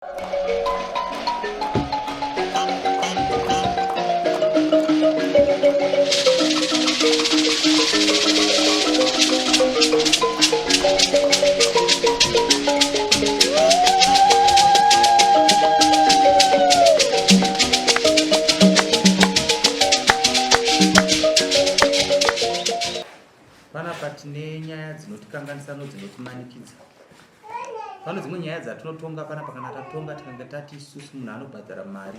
Panapa tine nyaya dzinotikanganisa nodzinotimanikidza. Pano dzimwe nyaya dzatinotonga panapa kana tatonga tikange tati isusu munhu anobhadhara mari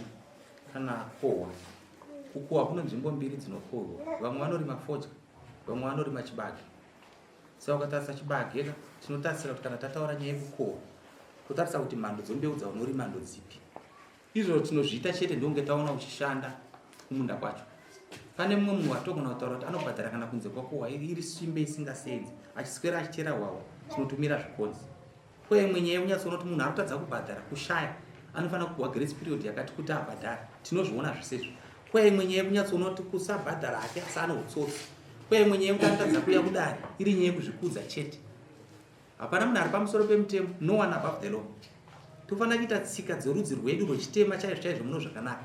kana akohwa. Kukohwa kune nzvimbo mbiri dzinokohwa. Vamwe vanorima fodya, vamwe vanorima chibage. Saka ukatarisa chibage ka tinotarisira kuti kana tataura nyaya yekukohwa totarisa kuti mhando dzembeu dzaunorima ndodzipi. Izvo tinozviita chete ndokunge taona uchishanda kumunda kwacho. Pane mumwe munhu watogona kutaura kuti anobhadhara kana kunze kwakohwa iri simbe isingasenzi achiswera achichera hwahwa tinotumira zvikonzi. Ko imwe nyaya yekunyatsoona kuti munhu arikutadza kubhadhara kushaya anofanira kupiwa grace period yakati kuti abhadhare tinozviona zvese izvo. Ko imwe nyaya yekunyatsoona kuti kusabhadhara hake asi ane utsotsi. Ko imwe nyaya yekuti anotadza kuuya kudare iri nyaya yekuzvikudza chete. Hapana munhu ari pamusoro pemutemo, no one above the law. Tofanira kuita tsika dzorudzi rwedu rwechitema chaizvo chaizvo muno zvakanaka.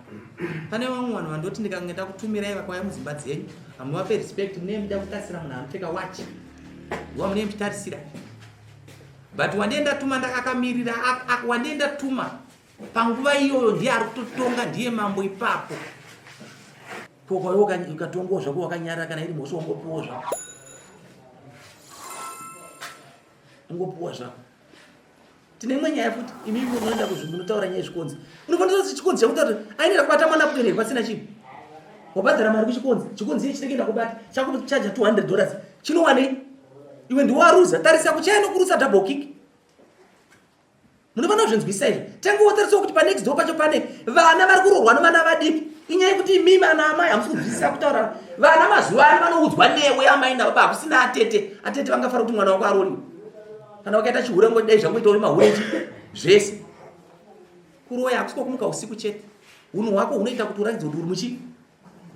Pane vamwe vanhu vandoti ndikange ndakutumirai vakauya mudzimba dzenyu, hamuvape respect, munee muchida kutarisira munhu anopfeka watch. Wa munee muchitarisira. But wandiye ndatuma ndakamirira, wandiye ndatuma panguva iyoyo ndiye ari kutotonga, ndiye mambo ipapo. Ko kwayo ukatongowo zvako wakanyarara kana iri mhosva ungopiwo zvako. Ungopiwa zvako. Tine imwe nyaya futi imi munoenda kuzvimbo munotaura nyaya yezvikonzi. Unofanira kuti chikonzi chakutaura kuti ainoenda kubata mwana kutoenda pasina chinhu. Wabhadhara mari kuchikonzi, chikonzi iye chinenge ndakubata chakuchaja 200 dollars. Chinowanei? Iwe ndiwaruza, tarisa kuchaya nokurutsa double kick. Munofanira kuzvinzwisisa izvi. Tange wotarisa kuti panext door pacho pane vana vari kuroorwa nevana vadiki. Inyaya yekuti imimi ana amai hamusi kunzwisisa kutaura. Vana mazuva ano vanoudzwa newe amai nababa hakusina atete. Atete vangafara kuti mwana wako arooriwe. Kana wakaita chihure ngo dai zvangoita uri mahure zvese. Kuroya hakusi kwokumuka usiku chete. Hunhu hwako hunoita kuti uratidze kuti uri muchii?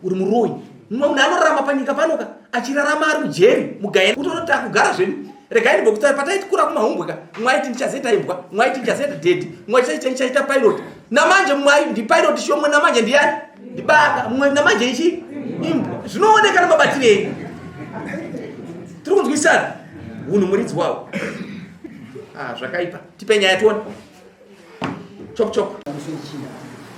Uri muroyi. Mumwe munhu anorarama panyika panoka achirarama ari mujeri mugayeni kutoona kuti akugara zvedu. Regai ndimbokutaura pataitikura kumahumbwe ka mumwe aiti ndichazoita imbwa, mumwe aiti ndichazoita daddy, mumwe aiti ndichaita pilot. Namanje mumwe aiti ndipilot shomwe namanje ndiyani? Ndibaba. Mumwe namanje ichi imbwa. Zvinooneka nemabatiro enyu. Tiri kunzwisana? Hunhu muridzi wawo. Ah, zvakaipa. Tipe nyaya tione. Chop chop.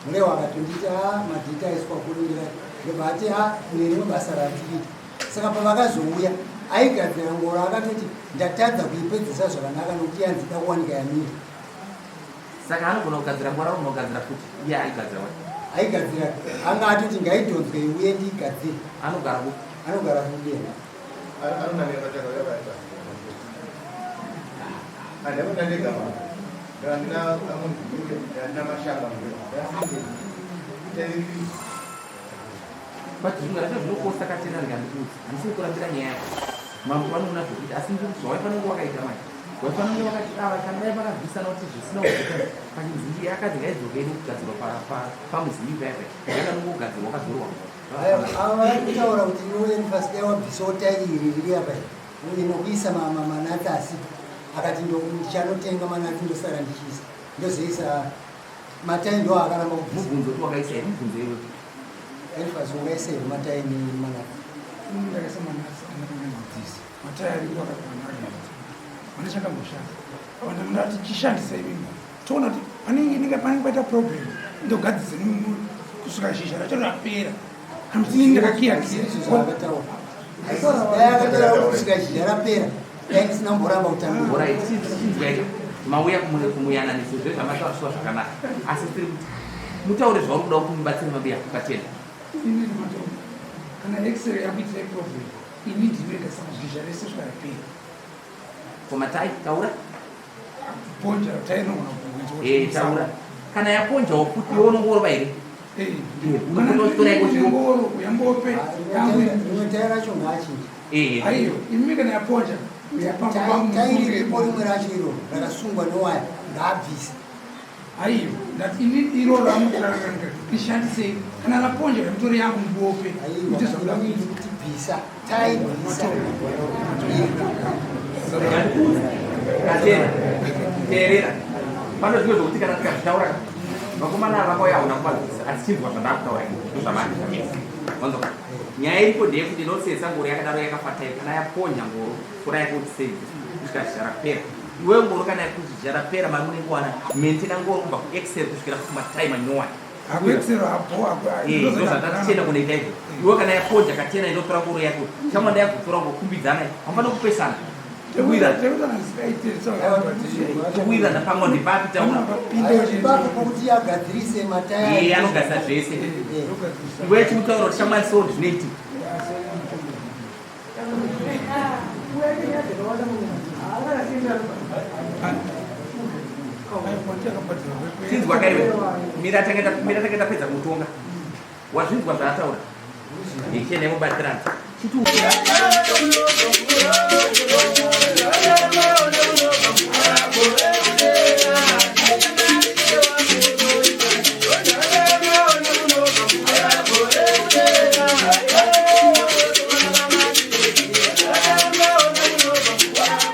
Murewa akatonditi a madhita aiswa kurindira ndobva ati a nerimwe basa randiriita saka pavakazouya aigadzira ngoro akatoti ndatadza kuipedzisa zvakanaka nokuti yanzi ida kuwanika yamira saka anogona kugadzira ngoro anogona kugadzira futi iye aigadzira wa aigadzira anga atoti ngaidhonzwe iuye ndiigadzire anogara kupi anogara kudena But zvinhu zvacho zvinokosta katena ndikandikuudza handisi kukurambira nyaya yako mambo vanoona zvekuita asi ndiri zvawaifanira kunge wakaita manje waifanira kunge wakati ava kana dai vakabvisana kuti zvisina kudzokana pachinzi ndiye akadzi ngaidzoke ine kugadzirwa pamuzivi paya paya yakanongogadzirwa wakadzorwa Ava vari kutaura kuti iwe Elifasi dai wabvisawo tairi iri riri apa iri uye nokuisa manatsi asipo akati ndichanotenga manatsi ndosara ndichiisa ndozoisa matai ndo akaramba kubvisa. Mubvunzo kuti wakaisa here mubvunzo iwe Elifasi ungaisa here matai nemanatsi? Ndakaisa manatsi andakangandidzisa matai ariko akakanaka mana chakamboshanda vanhu ndati chishandisa imimi toona kuti panenge inenge panenge paita problem ndogadzisa kusvika zhizha racho rapera kana kuti inini ndakakiya kusvika zhizha rapera dai ndisina kumboramba kutambura mauya kumuyananiso zve zvamataurwa zvakanaka asi tiri kuti mutaure zvauri kuda kuti mubatsire mabiya ukatenda kana x-ray yakuitirai problem ini ndinoenda saka zhizha rese svika rapera Komatai taura. Ponja tai inogona kuita. Eh taura. Kana yaponjawo futi iwe unongorova here? Eh. Unototora iko chingoro yambope. Rimwe tai racho ngaachinje. Eh. Aiyo, imi kana yaponja Tai riripo rimwe racho iro rakasungwa newaya ngaabvise. Aiyo, ndati ini iro ramukuraranga rishandisei kana raponja yamutori yangu mubope. Ite zvamuda kuita kuti bvisa. Katera, teerera. Pane zvimwe zvokuti kana tikazvitaura vakomana ava vakauya hauna kuvanzwisisa asi chinzwa zvandakutaura ndozvamanje zvamese. Wanzwa? Nyaya iripo ndeyekuti inosetsa ngoro yakadaro yakafatai kana yaponya ngoro tora yako utisevise kusvika zhizha rapera. Iwewe ngoro kana zhizha rapera mari unenge wana maintaina ngoro kubva kuexcel kusvikira kumatai manyowani. Ndozvatatichenda kunoita izvo. Iwe kana yapoja katena inotora ngoro yako. Chamwanda yakutora ngoro kumbidzana. Hamufana kupesana. Kuwirirana pamwe ndepapi taura. Ipapo pokuti agadzirise mataya. Iye anogadzira zvese. Iwe chimutaura kuti shamwari so zvinoitika. Chinzwa kaiwe. Mira tange tapedza kutonga. Wazvinzwa zvaataura. Ichene mubatsirana. Chitu.